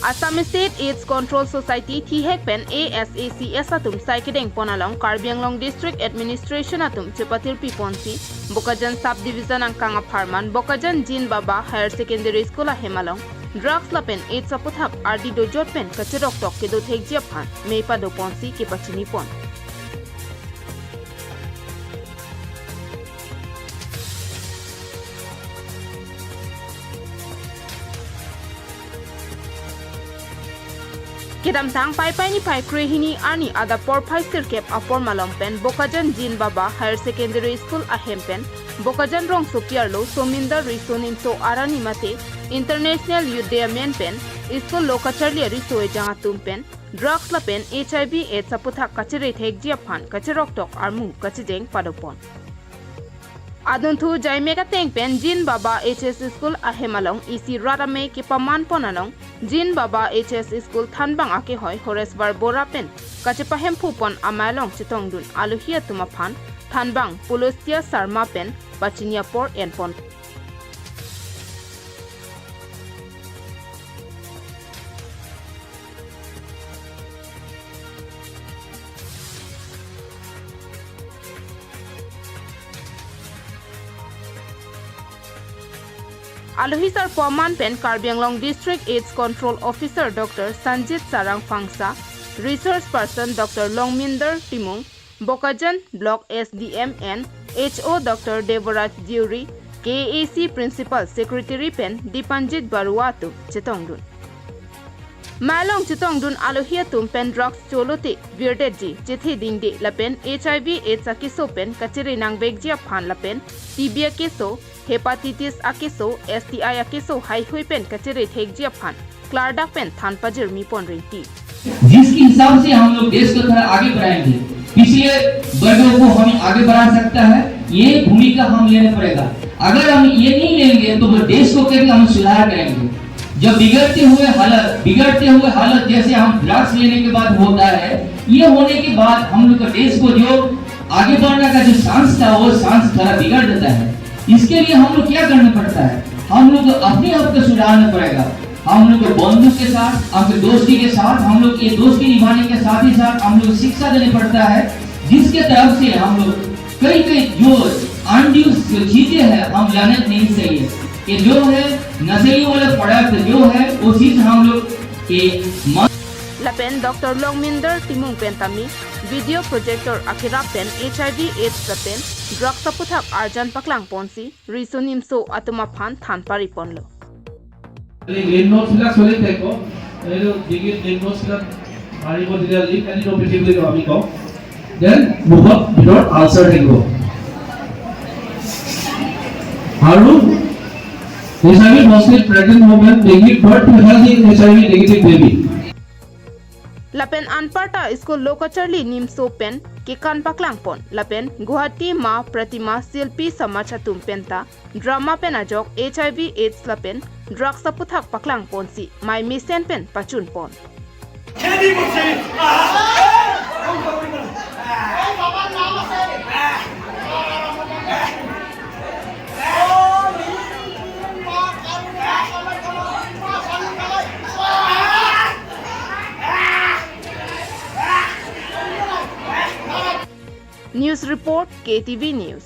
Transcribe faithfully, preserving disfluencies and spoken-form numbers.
Assam State AIDS Control Society thihek pen A S A C S atum sai kedeng pon along Karbi Anglong District Administration atum chepatirpi ponsi Bokajan Subdivision angkang apharman Bokajan Jin Baba Higher Secondary School ahem along drugs lapen AIDS aputhak ardi dojot pen kacheroktok kedo thekji aphan mei pado ponsi kepachini pon. Kedamtang Paipai niphai krehini arni adap porphai sirkep apor malom pen Bokajan Jin Baba Higher Secondary School ahem pen Bokajan rongsopi arlo Sominder Riso Nimso Arani mate International Youth Day amen pen school lo kacharli ariso ejang atum pen drugs lapen H I V AIDS aputhak kachere thekji aphan kacheroktok armu kachejeng pado pon. Adunthu jaimek ateng pen Jin Baba H S School ahem along isi rat amei kepaman pon along Jin Baba H S School thanbang akehoi Horeswar Bora pen kachepahemphu pon amei along chetongdun alohi atum aphan thanbang Pulostia Sarma pen pachini apor en pon. Alohi sarpo aman pen Karbi Anglong District AIDS Control Officer Doctor Sanjit Sarang Phangsa, Resource Person Doctor Longminder Timung, Bokajan Block S D M and H O Doctor Deboraj Deuri, K A A C Principal Secretary pen Dipanjit Barua atum chetongdun. Mei along chetongdun alohi atum pen drugs cholote virdetji, chethe dingde lapen H I V AIDS akeso pen kachere nangvekji aphan lapen T B akeso, hepatitis akeso, S T I akeso haihui pen kachere thekji aphan klardak pen than pajirmi pon rinti. जिसके हिसाब से हम लोग देश को थोड़ा आगे बढ़ाएंगे, पिछले वर्गों को हमें आगे बढ़ा सकता है, ये भूमिका हम लेना पड़ेगा। अगर हम ये नहीं लेंगे तो वो देश को कैसे हम सुधार करेंगे? जब बिगड़ते हुए हालत, बिगड़ते हुए हालत जैसे हम ड्रग्स लेने के बाद होता है, ये होने के बाद हम लोग का देश को जो आगे बढ़ने का जो चांस था, वो चांस थोड़ा बिगड़ जाता है। इसके लिए हम लोग क्या करना पड़ता है? हम लोग को अपने आप को सुधारना पड़ेगा। हम लोग को बंधु के साथ, आपके दोस्ती के साथ, हम लोग ये दोस्ती निभाने के साथ ही साथ हम लोग शिक्षा देने पड़ता है, जिसके तरफ से हम लोग कई कई जो अनड्यूज जो चीजें हैं हम लाने नहीं चाहिए। ये जो है नशेली वाला प्रोडक्ट जो है वो चीज हम लोग ये मन Lapen Doctor Longminder Timung pen tame video projector akerap pen H I V AIDS lapen drugs aputhak arjan paklang ponsi Riso Nimso atum aphan than pari ponlo. Green নোটছবিলাক চলি থাকিব। এইটো ডিঙিত গ্ৰীণ নোটছবিলাক মাৰিব, যেতিয়া লিপ এণ্ড অপিথেলি বুলি কওঁ আমি কওঁ, দেন মুখত ভিতৰত আলচাৰ থাকিব। আৰু H I V positive pregnant woman may give birth to healthy H I V negative baby. Lapen anparta school lo kacharli nimso pen kekan paklang pon lapen Guwahati Ma Pratima Silpi Samaj atum penta drama pen ajok H I V AIDS lapen drugs aputhak paklang ponsi mei mesen pen pachun pon. News report, K T V News.